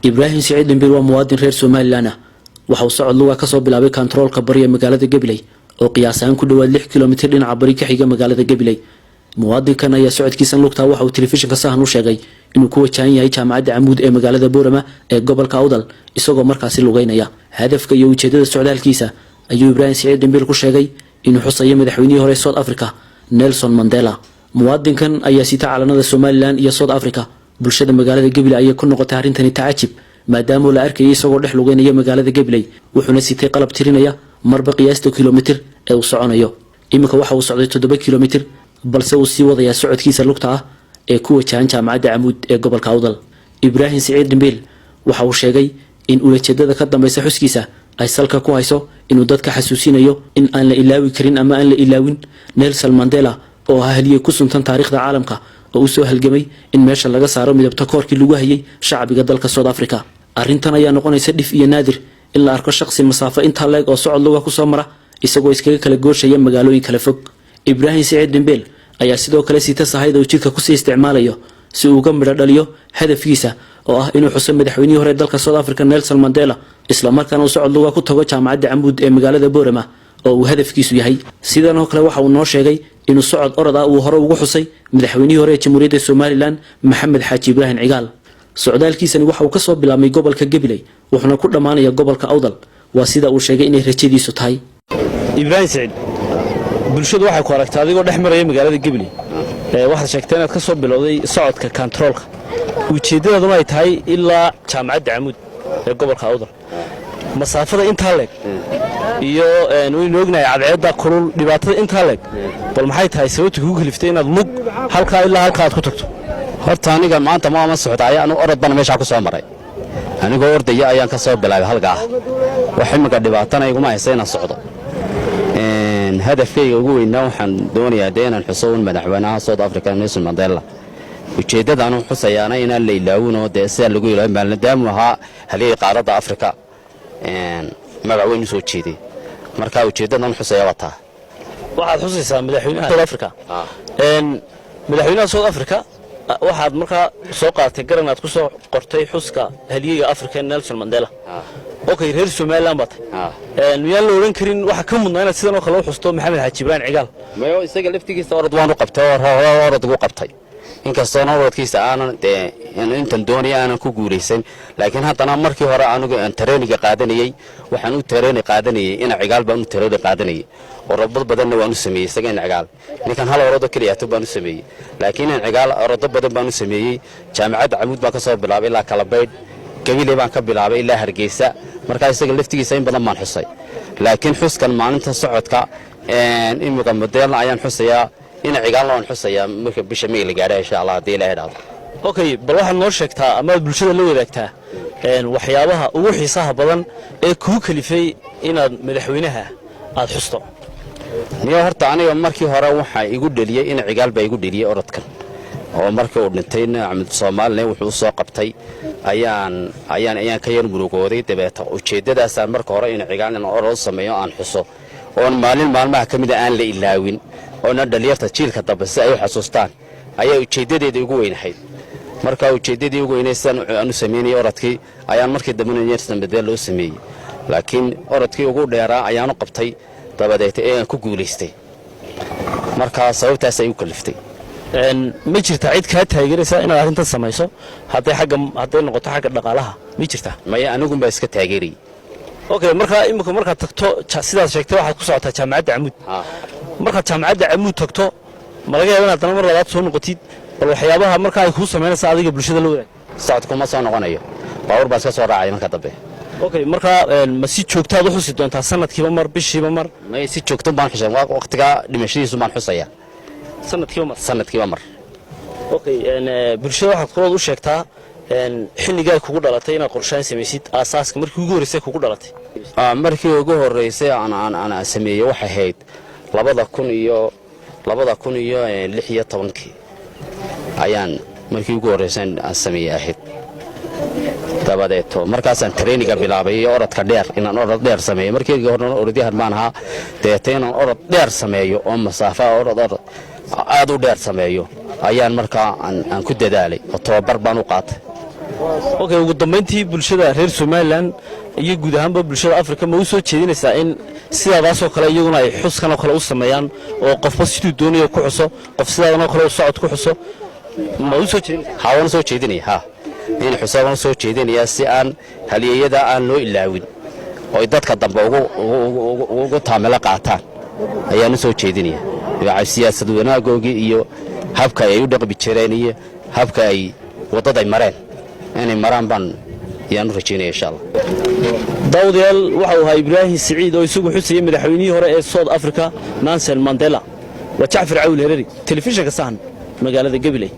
Ibraahim Siciid Dhimbiil waa muwaadin reer Somaliland ah. Waxa uu socod luga kasoo bilaabay kantaroolka bari ee magaalada Gabiley, oo qiyaas ahaan ku dhowaad 6 kilomitir dhinaca bari ka xiga magaalada Gabiley. Muwaadinkan ayaa socodkiisan lugtaa waxa uu telefishinka Sahan u sheegay inuu ku wajahan yahay Jaamacadda Camuud ee magaalada Boorama ee gobolka Awdal, isagoo markaasi lugeynaya. Hadafka iyo ujeedada socdaalkiisa ayuu Ibraahim Siciid Dhimbiil ku sheegay inuu xusayo madaxweynihii hore South Africa, Nelson Mandela. Muwaadinkan ayaa sita calanada Somaliland iyo South Africa. Bulshada magaalada Gabiley ayay ku noqotay arrintani tacajib, maadaama la arkayay isagoo dhex lugeynaya magaalada Gabiley, wuxuuna sitay qalab tirinaya marba qiyaasta kilomitir ee uu soconayo. Iminka waxa uu socday 7 kilomitir, balse uu sii wadayaa socodkiisa lugta ah ee ku wajahan Jaamacadda Camuud ee gobolka Awdal. Ibraahim Siciid Dhimbiil waxa uu sheegay in ulajeedada ka dambaysa xuskiisa ay salka ku hayso inuu dadka xasuusinayo in aan la ilaawi karin ama aan la ilaawin Nelson Mandela, oo ah haliyey ku suntan taariikhda caalamka oo usoo halgamay in meesha laga saaro midabta koorkii lagu hayay shacbiga dalka South Africa. Arrintan ayaa noqonaysa dhif iyo naadir in la arko shaqsi masaafo intaa leeg oo socod luga kusoo mara, isagoo iskaga kala gooshaya magaalooyin kala fog. Ibraahim Siciid Dhimbiil ayaa sidoo kale sita sahayda uu jidka kusii isticmaalayo si uu uga midho dhaliyo hadafkiisa, oo ah inuu xuso madaxweynihii hore dalka South Africa, Nelson Mandela, islamarkaana uu socod luga ku tago Jaamacadda Camuud ee magaalada Boorama oo uu hadafkiisu yahay. Sidan oo kale waxa uu noo sheegay inuu socod orod ah uu hore ugu xusay madaxweynihii hore ee Jamhuuriyadda Somaliland, Maxamed Xaaji Ibraahim Cigaal. Socdaalkiisani waxa uu kasoo bilaabmay gobolka Gabiley, wuxuuna ku dhammaanaya gobolka Awdal. Waa sida uu sheegay inay rajadiisu tahay. Ibraahim Siciid, bulshadu waxay ku aragtaa adigoo dhex maraya magaalada Gabiley. Waxaad sheegtay inaad ka soo bilowday socodka kantaroolka, ujeeddadaaduna ay tahay ilaa Jaamacadda Camuud ee gobolka Awdal. Masaafada intaa leeg iyo waynu ognahay cadceedda kulul, dhibaatada intaa leeg, bal maxay tahay sababta kugu kaliftay inaad lug halkaa ilaa halkaa aad ku tagto? Horta aniga maanta maama socdaay, anu orod bana meeshaa ku soo maray. Anigoo ordaya ayaan ka soo bilaabay halkaa. Wax imminka dhibaatana iguma haysa inaan socdo. Hadafkayga ugu weynaa waxaan doonayaa dee inaan xuso un madaxweynaha South Africa, Nelson Mandela. Ujeeddadaanu xusayaana inaan la ilaawinoo dee sidaa lagu ilaawin, maadaamuu ahaa halyey qaaradda Afrika magac weyn u soo jeeday. Marka ujeeddadan xusaya waa taa. Waxaad xusaysaa madaxweynaha South Africa. Madaxweynaha South Africa waxaad markaa soo qaadatay garan aad ku soo qortay xuska halyeyga Africa, Nelson Mandela. Okay, reer Somaliland baa tahay, miyaan la odhan karin waxa ka mudnaa inaad sidan oo kale u xusto Maxamed Xaaji Ibraahim Cigaal? Mayo, isaga laftigiisa orod waan u qabtay oo orod ugu qabtay, inkastoona orodkiisa aanan dee intan doonaya aanan ku guulaysan. Laakiin haddana markii hore anigu aan tareeniga qaadanayey, waxaan u tareeni qaadanayey ina Cigaal baan u tareeni qaadanayey. Orodad badanna waan u sameeyey isaga. Ina Cigaal ninkan hal orodo keliyato baan u sameeyey, laakiin in Cigaal orodo badan baan u sameeyey. Jaamacadda Camuud baan ka soo bilaabay ilaa Kalabaydh, Gabiley baan ka bilaabay ilaa Hargeysa. Markaa isaga laftigiisa in badan baan xusay, laakiin xuskan maalinta socodka imika Mandelana ayaan xusayaa, ina Cigaalna waan xusayaa marka bisha May la gaadha, insha Allah, haddii Ilahay dhahdo. Okay, bal waxaad noo sheegtaa ama aad bulshada la wadaagtaa waxyaabaha ugu xiisaha badan ee kuu kalifay inaad madaxweynaha aad xusto. Niyo, horta aniga markii hore waxaa igu dheliyey ina Cigaal baa igu dheliyey orodkan, oo markii uu dhintay Axmed Soomaalile wuxuu u soo qabtay ayaan ka yar murugooday. Dabeeta ujeeddadaasaan marka hore ina Cigaal inaan orod u sameeyo, aan xuso, oon maalin maalmaha ka mida aan la ilaawin, oona dhalinyarta jiilka dambe si ay u xasuustaan ayaa ujeeddadeeda ugu weynahayd. Marka ujeeddadii ugu weynay sidaan aan u samaynayay orodkii ayaan markii dambena Nelson Mandela u sameeyey. Laakiin orodkii ugu dheeraa ayaanu qabtay dabadeeta ee aan ku guulaystay. Marka sababtaas ay u kaliftay. Ma jirtaa cid kaa taageeraysa inaad arrintan samayso, hadday xagga hadday noqoto xagga dhaqaalaha, ma jirtaa? Maya, anigunbaa iska taageerayay. Okay, markaa imika markaad tagto, sidaad sheegtay waxaad ku socotaa Jaamacadda Camuud. Markaad Jaamacadda Camuud tagto, ma laga yaaba inaad haddana mar labaad soo noqotid? Bal waxyaabaha marka ay kuu samaynaysa adiga bulshada la wadaag. Socodkuma soo noqonayo, baabuur baa iska soo raacaya marka dambe. Okay, markaa ma si joogtaad u xusi doontaa, sanadkiiba mar, bishiiba mar? Maya, si joogto baan xusaya. Waqtigaa dhimashadiisu baan xusaya. Sanadkiiba mar? Sanadkiiba mar. Okay, bulshada waxaad kulood u sheegtaa xilligaa kugu dhalatay inaad qorshaan samaysid, aasaaska markii ugu horreysay kugu dhalatay. Markii ugu horreysay aan sameeyey waxay ahayd 2016-kii ayaan markii ugu horreysay aan sameeyey ahayd. Dabadeeto markaasaan tareeniga bilaabay iyo orodka dheer, inaan orod dheer sameeyo. Markii horena orodyahan baan ahaa. Dabeeto inaan orod dheer sameeyo oo masaafa orod orod aad u dheer sameeyo ayaan markaa aan ku dadaalay oo tababar baan u qaatay. Okay, ugu dambayntii bulshada reer Somaliland iyo guud ahaanba bulshada Afrika ma u soo jeedinaysaa in sidaadaasoo kale iyaguna ay xuskan oo kale u sameeyaan, oo qofba siduu doonayo ku xuso, qof sidaadan oo kale u socod ku xuso, ma u soo jeedinaysaa? Haa, waan soo jeedinaya. Ha, in xusa waan soo jeedinayaa, si aan halyeeyada aan loo ilaawin oo dadka dambe ugu taamilo qaataan ayaan u soo jeedinaya. Siyaasad wanaagoogii iyo habka ay u dhaqmi jireen iyo habka ay waddaday mareen inay maraan baan ayaan u rajaynaya, insha Allah. Daawadayaal, waxa uu ahaa Ibraahim Siciid oo isagu xusayay madaxweynihii hore ee South Africa, Nelson Mandela. Waa Jacfar Cawil Hereri, Telefishinka Sahan, magaalada Gabiley.